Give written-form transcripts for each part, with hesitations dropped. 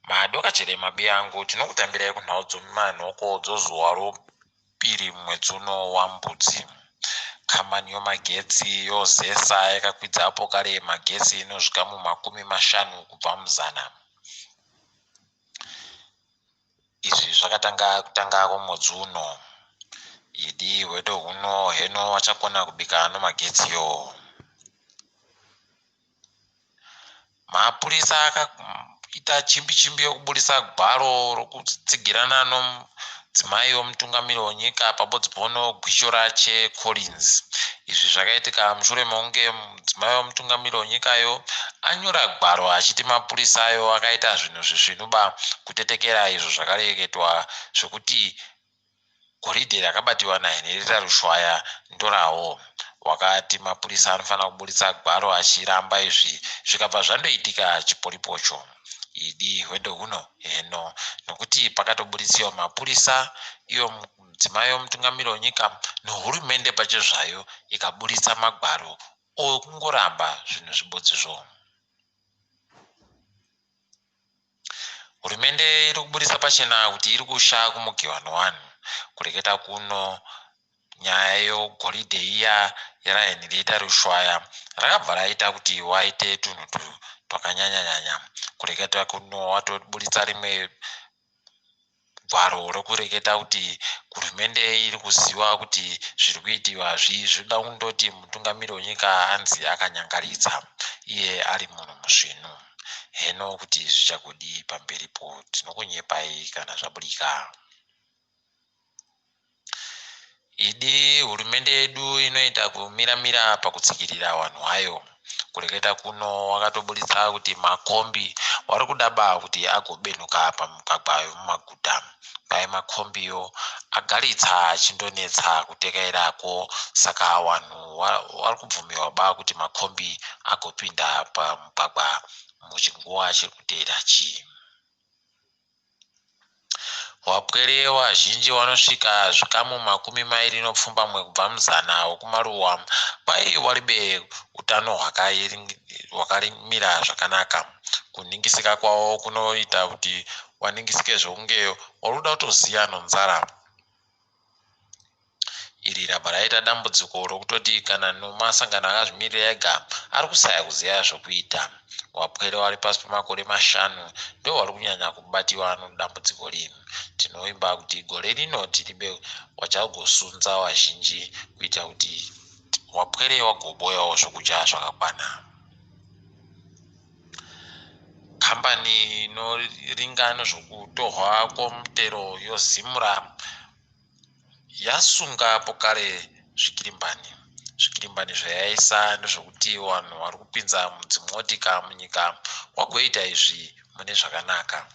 Madokachere mabiyangu tinokutambirai kunhau dzomumanhoko dzozuva ropiri mwedzi uno waMbudzi. Kambani yomagetsi yoZESA yakakwidza pokare magetsi inozvikamu 50 kubva muzana. Izvi zvakatanga kutanga kwomwedzi uno. Idi hwedo huno heno wachakona kubika nomagetsi yo. Mapurisa akaita chimbi chimbi yokuburitsa gwaro rokutsigirana nomudzimai wemutungamiri wenyika pabodzi pono gwicho rache Collins. Izvi zvakaitika mushure mekunge mudzimai wemutungamiri wenyikayo anyora gwaro achiti mapurisa ayo akaita zvinhu zvisvinuba kutetekera izvo zvakareketwa zvekuti Goridhe rakabatiwa naHenrietta Rushwaya ndorawo. Wakati mapurisa anofanira kuburitsa gwaro achiramba izvi zvikabva zvandoitika chipolipocho. Idi hwendo huno heno nokuti pakatoburitsiwa mapurisa iyo mudzimai wemutungamiri wenyika nehurumende pachezvayo ikaburitsa magwaro okungoramba zvinhu zvibodzizvo. Hurumende iri kuburitsa pachena kuti iri kusha kumukiwa nevanhu. Kureketa kuno nyaya yogoridhe iya raHenrietta Rushwaya rakabva raita kuti waite tunhu twakanyanya-nyanya. Kureketa kuno watoburitsa rimwe gwaro rokureketa kuti hurumende iri kuziva kuti zviri kuitiwa zvi zvinoda kundoti mutungamiri wenyika anzi akanyangaritsa iye ari munhu musvinu. Heno kuti zvichagodii pamberipo tinokunyepai kana zvabudika. Idi hurumende yedu inoita kumira-mira pakutsikirira vanhu vayo. Kureketa kuno wakatoburitsa kuti makombi wari kudaba kuti agobenhuka pamigwagwa yomumaguta. Kwai makombiyo agaritsa achindonetsa kutekairako saka vanhu wari kubvumiwa ba kuti makombi agopinda pamugwagwa muchinguva chiri kuteera chi. Wapwere wazhinji wanosvika zvikamu 27 kubva muzana wekumaruwa kwai waribe utano hwakamira zvakanaka. Kuningisika kwavo kunoita kuti waningisike zvokunge wari kuda kutoziya nonzara. Iri rabva raita dambudziko rokutoti kana nomasangano akazvimirira ega ari kusaya kuziva zvokuita. Wapwere wari pasi pemakore mashanu ndo wari kunyanya kubatiwa nodambudziko rino. Tinovimba kuti gore rino tiribe wachagosunza wazhinji kuita kuti wapwere wagoboyawo zvokudya zvakakwana. Kambani inoringa nezvokutorwa kwomutero yoZimra yasunga pokare zvikirimbani. Zvikirimbani zvayaisa ndezvekuti vanhu vari kupinza mudzimotika munyika wagoita izvi mune zvakanaka.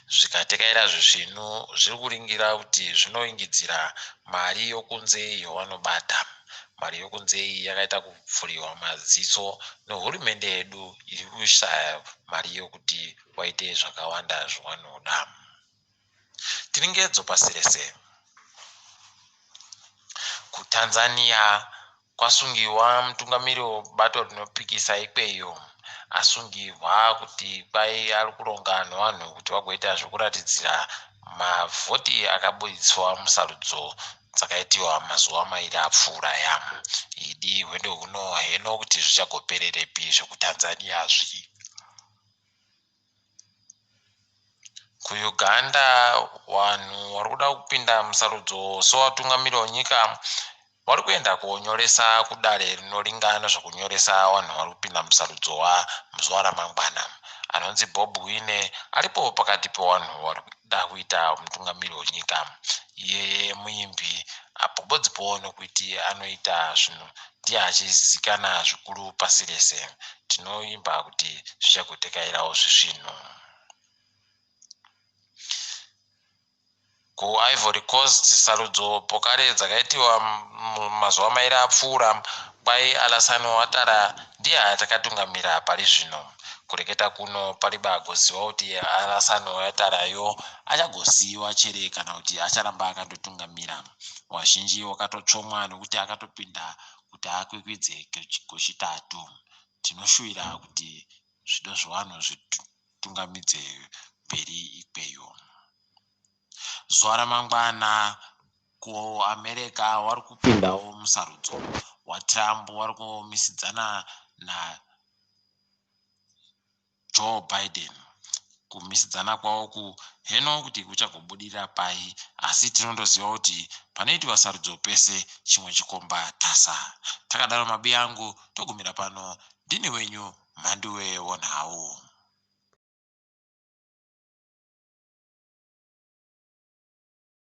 Zvikatekaira zvisvinu zviri kuringira kuti zvinoingidzira mari yokunze yavanobata. Mari yokunze iyi yakaita kupfuriwa maziso nehurumende yedu iri kushaya mari yokuti waite zvakawanda zvawanoda. Tiringedzo pasi rese. KuTanzania kwasungiwa mutungamiri webato rinopikisa ikweyo. Asungirwa kuti kwai ari kuronga nevanhu kuti vagoita zvekuratidzira mavhoti akaburitswa musarudzo dzakaitiwa mazuva mairi apfuura aya. Idi hwendo huno heno kuti zvichagopererepi zvekuTanzania zvi. KuUganda vanhu vari kuda kupinda musarudzo sevatungamiri wenyika vari kuenda konyoresa kudare rinoringa nezvekunyoresa vanhu vari kupinda musarudzo muzuva ramangwana. Anonzi Bob Wine aripo pakati pevanhu vari kuda kuita mutungamiri wenyika. Iyeye muimbi apo bodzipo nokuti anoita zvinhu ndiye achizikana zvikuru pasi rese. Tinoimba kuti zvichagotekairawo zvisvinhu. KuIvory Coast sarudzo pokare dzakaitiwa mazuva mairi apfuura kwai Alassane Ouattara ndiye atakatungamira pari zvino. Kureketa kuno pariba agoziva kuti Alassane Ouattara yo achagosiyiwa chere kana kuti acharamba akandotungamira. Wazhinji wakatotsvomwa nokuti akatopinda kuti akwikwidze kochitatu. Tinoshuvira kuti zvido zvevanhu vatungamidze mberi ikweyo. Zuva ramangwana kuAmerica wari kupindawo musarudzo, waTrump wari kumisidzana naJoe Biden. Kumisidzana kwavo uku heno kuti kuchagobudirira pai, asi tinondoziva kuti panoitiwa sarudzo pese chimwe chikomba tasa. Takadaro mabiya angu, togumira pano. Ndini wenyu Mhanduwe wonhau.